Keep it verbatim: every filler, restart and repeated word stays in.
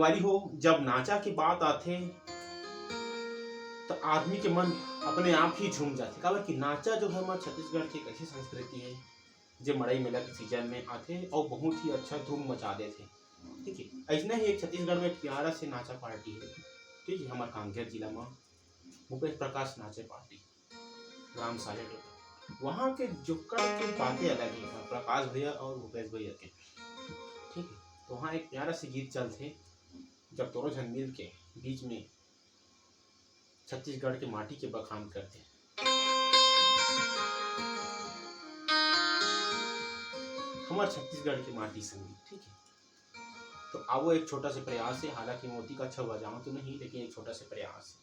वाली हो, जब नाचा के बात आथे, तो आदमी के मन अपने आप ही झूम जाथे, काबर कि नाचा जो है, हमर छत्तीसगढ़ के एक ऐसी संस्कृति है, जे मड़ई मेला के सीजन में आथे और बहुत ही अच्छा धूम मचा देथे। ठीक है, ऐसने ही एक छत्तीसगढ़ में एक प्यारा से नाचा पार्टी है, ठीक है, हमर कांकेर जिला में भूपेश प्रकाश नाचे पार्टी, ग्राम सालेट। वहाँ के जुक्कड़ के बातें अलग है, प्रकाश भैया और भूपेश भैया के। ठीक है, तो वहाँ एक प्यारा से गीत चलथे, जब दोनों झन मिल के बीच में छत्तीसगढ़ के माटी के बखान करथे। हमर छत्तीसगढ़ के माटी संगीत, ठीक है। तो आवो, एक छोटा सा प्रयास है, हालांकि मोती का अच्छा बजाऊं तो नहीं, लेकिन एक छोटा सा प्रयास है।